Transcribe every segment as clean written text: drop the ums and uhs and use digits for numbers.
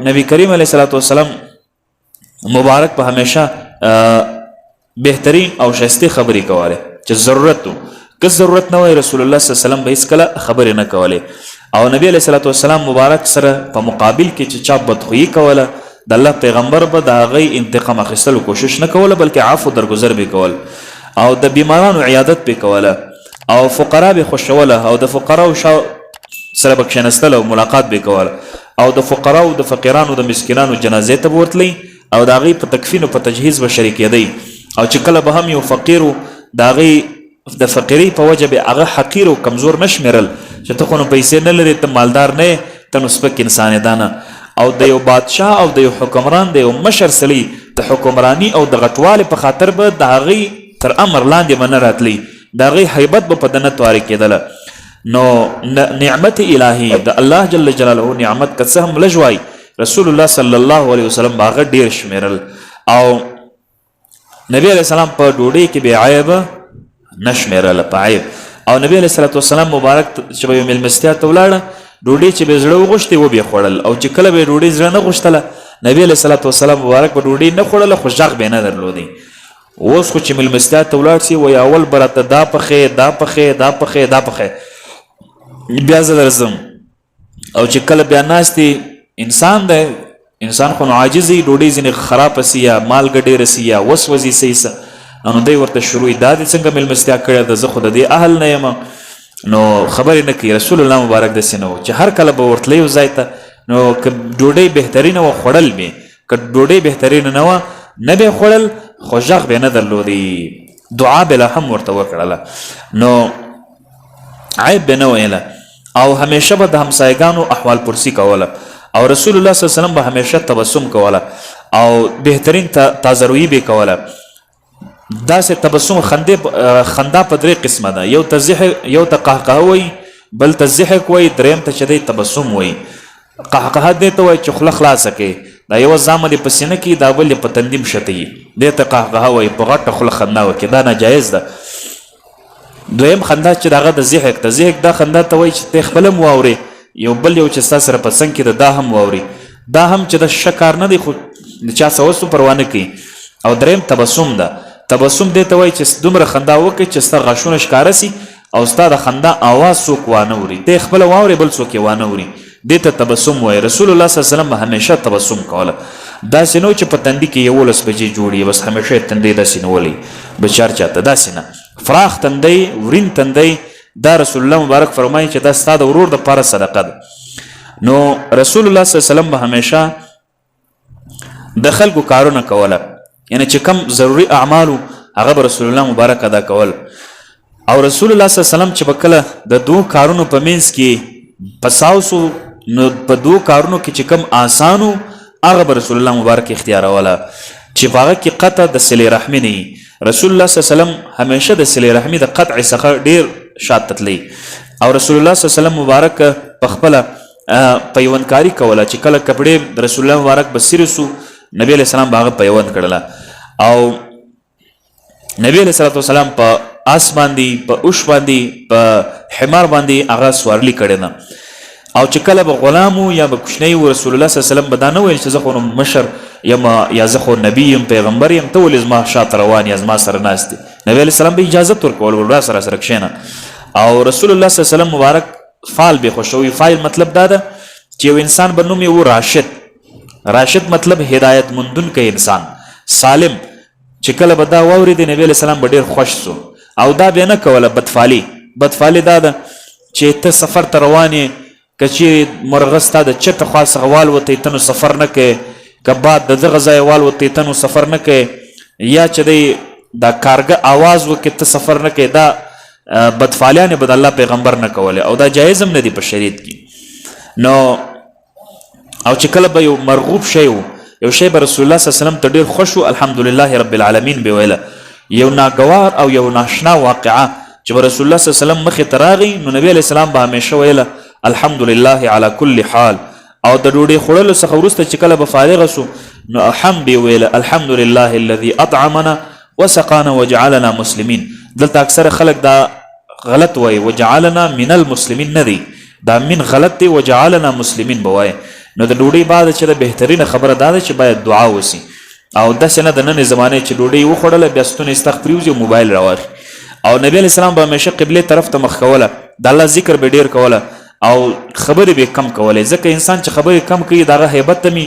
نبی کریم علیه الصلاة والسلام مبارک په همیشه بهترین او شایسته خبرې کوله چې ضرورت وو، که ضرورت نه وای رسول الله صلی الله علیه وسلم به هیڅکله خبرې نه کولې. او نبی علیه الصلاة والسلام مبارک سره په مقابل کې چې چا بدخویي کوله، د الله پیغمبر به د هغې انتقام اخیستلو کوشش نه کوله، بلکې عفو درګذر به کول، او د بیمارانو عیادت به کوله، او فقرا به خوشوله، او د فقراو شا سره به کښېنستله او ملاقات به کوله، او د فقراو د فقیرانو د مسکینانو جنازې ته به ورتلی، او د هغې په تکفین او په تجهیز به شریکېدی. او چې کله به هم یو فقیر و، د هغې د فقیرۍ په وجه به هغه حقیر او کمزور نه شمېرل چې ته خو نو پیسې نه لرې، ته مالدار نه یې، ته نو سپک انسان یې، دا نه. او د یو بادشاه او د یو حکمران د یو مشر سړي د حکمرانی او د غټوالي په خاطر به د هغې تر امر لاندې به نه راتلی، د هغې هیبت به په ده نه توارې کېدله. نو نعمت الهي، د الله جل جلاله نعمت که څه هم لږ وای، رسول الله صلی الله علیه وسلم به هغه ډېر شمېرل. او نبی علیه السلام په ډوډۍ کې بې عیب نه شمېرله په عیب. او نبی علیه الصلاة والسلام مبارک چې به یو مېلمستیا ته ولاړه، ډوډۍ چې به زړه وغوښتې وبې خوړل، او چې کله به ډوډۍ زړه نه غوښتله، نبی علیه الصلاة والسلام مبارک به ډوډۍ نه خوړله، خو غږ به یې نه درلودی. اوس خو چې مېلمستیا ته ولاړ سي، وایي اول به راته دا پخې، دا پخې، دا پخې، دا پخې، بیا زه درځم. او چې کله بیا ناست دی، انسان دی، انسان خو نو عاجز وي، ډوډۍ ځینې خرابه سي یا مالګه ډېره سي یا وسوځي صحیح څه، نو دی ورته شروع، دا دې څنګه مېلمستیا کړې ده، زه خو د دې اهل نه یم، نو خبرې نه کوي. رسول الله مبارک داسې نه و چې هر کله به ورتلی یو ځای ته، نو که ډوډۍ بهترینه وه خوړل به، که ډوډۍ بهترینه نه وه نه به یې خوړل، خو غږ به یې نه درلودی، دعا به لا هم ورته وکړله، نو عیب به نه ویله. او همیشه به د همسایګانو احوال پرسی کوله، او رسول الله صلی الله علیه وسلم به همیشه تبسم کوله، او بهترین تازرویي به کوله. داسې تبسم، خندې، خندا په درې قسمه ده، یو ته ضحک، یو ته قهقهه وایي، بل ته ضحک وایي، دریم ته چې دی تبسم وایي. قهقهه دې ته وایي چې خوله خلاصه کړي، دا یوه زامه دې په سینه کې، دا بل دې په تندي مښته وي، دې ته قهقهه وایي، په غټه خوله خندا وکړي، دا ناجایز ده. دویم خندا چې دغه د ضحک ده، ضحک دا خندا ته وایي چې ته خپل هم واورې، یو بل یو چې ستا سره په څنګ کې ده دا هم واوري، دا هم چې د ښه کار نه دی، خو د چا څه وسو پروا نه کوي. او دریم تبسم ده، تبسم دې ته وایي چې دومره خندا وکړي چې ستا غاښونه ښکاره سي او ستا د خندا اواز څوک وانه وري، ته خپله واورې بل څوک یې وانه وري، دې ته تبسم وایي. رسول الله صلی الله علیه وسلم به همیشه تبسم کوله، داسې نه چې په تندي کې 11 بجې جوړ یې، بس همیشه یې تندی داسې نیولی بچار چاته، داسې نه، فراخ تندی، ورین تندی. دا رسول الله مبارک فرمایي چې دا ستا د ورور دپاره صدقه ده. نو رسول الله صلی الله علیه وسلم به همیشه د خلکو کارونه کوله، یعنی چې کم ضروري اعمالو هغه به رسول الله مبارک ادا کول. او رسول الله صلی الله علیه وسلم چې به کله د دوو کارونو په منځ کې پساو سو، نو په دوو کارونو کې چې کم آسانو هغه به رسول الله مبارک اختیاروله، چې په هغه کې قطع د صلې رحمي نه وي. رسول الله صلی الله علیه وسلم همیشه د صلې رحمي د قطع څخه ډیر شاته تللی، او رسول الله صلی الله علیه وسلم مبارک په خپله پیوندکاري کوله، چې کله کپړې د رسول الله مبارک به سیرې سو، نبی علیه السلام به هغه پیوند کړله. او نبی علیه الصلاة والسلام په آس باندې، په اوښ باندې، په حمار باندې هغه سوارلي کړې ده. او چې کله به غلام و یا به کوچنی و، رسول الله صلی الله علیه وسلم به دا نه ویل چې زه خو نو مشر یم یا زه خو نبی یم پیغمبر یم، ته ولې زما شاته روان یا زما سره ناست یې؟ نبی علیه السلام به اجازت ورکول، ول را سره سره کښېنه. او رسول الله صلی الله علیه وسلم مبارک فال به خوښوي. فایل مطلب دا ده چې یو انسان به نوم یې و راشد، راشد مطلب هدایت موندونکی انسان، سالم، چې کله به دا واورېدی نبی علیه السلام به ډېر خوښ سو. او دا به نه کوله بدفالي. بدفالي دا ده چې ته سفر ته روان یې، که چیرې مرغه ستا د چپې خوا څخه والوتی ته نو سفر نه کوې، که باد د دغه ځایه والوتی ته نو سفر نه کوې، یا چې دی دا کارګه آواز وکړي ته سفر نه کوې، دا بدفالیانې به د الله پیغمبر نه کولې، او دا جایز هم نه دی په شریعت کې. نو او چې کله به یو مرغوب شی و، یو شی به رسول الله صلی الله علیه وسلم ته ډېر خوښ و، الحمدلله رب العالمین به ویله. یو ناګوار او یو ناشنا واقعه چې به رسول الله صلی الله علیه وسلم مخې ته راغی، نو نبی علیه السلام به همیشه ویله الحمدلله علی کل حال. او د ډوډۍ خوړلو څخه وروسته چې کله به فارغ سو، نو هم به ویله الحمدلله الذي اطعمنا وسقانا وجعلنا مسلمین. دلته اکثره خلک دا غلط وایي، وجعلنا من المسلمین نه دی، دا من غلط دی، وجعلنا مسلمین به وایي. نو د ډوډۍ بعد چې د بهترینه خبره دا ده چې باید دعا وسی، او داسې نه د ننې زمانې چې ډوډۍ وخوړله بیا ستونی ستغ پریوځي او موبایل راواخلي. او نبی علیه السلام به همیشه قبلې طرف ته مخ کوله، د الله ذکر به ډیر کوله او خبرې به کم کولې، ځکه انسان چې خبرې کم کوي د هغه هیبت ته مي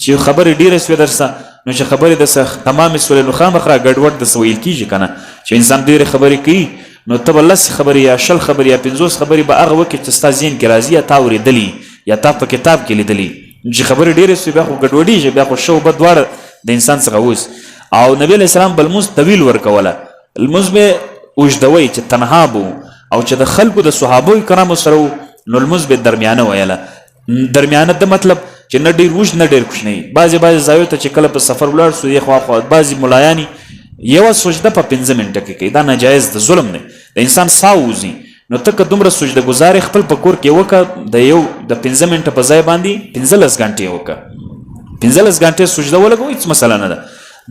چې خبرې ډېرې سوې درسه، نو چې خبرې درسه تمامې سولې نو خامخا ګډوډ درسه ویل کېږي که نه. چې انسان ډېرې خبرې کوي نو ته به لس خبرې یا 20 خبرې یا 50 خبرې به هغه وکړې چې ستا ذهن کې راځي یا تا اورېدلي یا تا په کتاب کې لیدلي. چې خبرې ډېرې سوې بیا خو ګډوډېږي، بیا خو ښه او بد دواړه د انسان څخه وځي. او نبی علیه السلام به لمونځ طویل ورکوله، لمونځ به اوږدوی چې تنها به و، او چې د خلکو د صحابو کرامو سره و نو لمونځ به درمیانه ویله. درمیانه د مطلب چې نه ډېر اوږد نه ډېر کوچنی. بعضې بعضې ځایو ته چې کله په سفر ولاړ سو یې خوا خوا بعضې ملایانې یوه سجده په 5 منټه کې کوي، دا ناجایز ده، ظلم دی، د انسان ساه وځي. نو ته که دومره سجده ګزارې خپل په کور کې وکړه، د یو د 5 منټه په ځای باندې 15 غنټې وکړه، 15 غنټې سجده ولګوه، هېڅ مسله نه ده.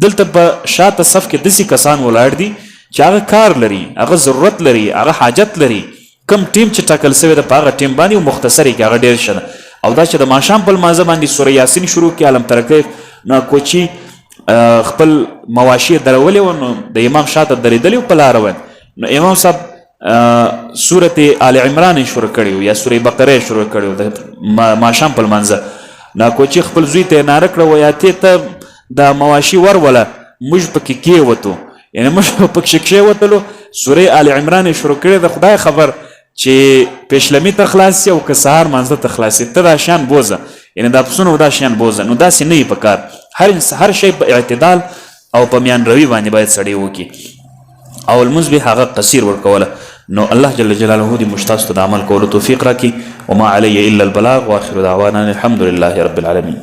دلته په شاته صف کې داسې کسان ولاړ دي چې هغه کار لري، هغه ضرورت لري، هغه حاجت لري. کم ټیم چې ټاکل سوی ده په هغه ټیم باندې او مختصرې کې هغه ډېر ښه ده. او دا چې د ماښام په لمانځه باندې سوره یاسین شروع کړي، علم ترکیف، نو کوچي خپل مواشي درولې وه، نو د امام شاته درېدلې وو په لاره وه، نو امام صاحب سورة آل عمران یې شروع کړې وه یا سورة بقره یې شروع کړې وه د ماښام په لمانځه. نو کوچي خپل زوی ته یې ناره کړه، وایي اتې ته دا مواشي وروله، موږ پکې کېوتو، یعنې موږ پکښې کښېوتلو. سورة آل عمران یې شروع کړې ده، خدای خبر چې پیشلمي ته خلاص سي او که سهار مانځه ته خلاص سي، ته دا شیان بوځه، یعنې دا پسونه او دا شیان بوځه. نو داسې نه وي په کار، هر شی په اعتدال او په میان روي باندې باید سړی وکړي. او لمونځ به هغه قصیر ورکوله. نو الله جل جلاله دې موږ تاسو ته د عمل کولو توفیق راکړي. وما علی الا البلاغ، واخر دعوانا الحمد لله رب العالمین.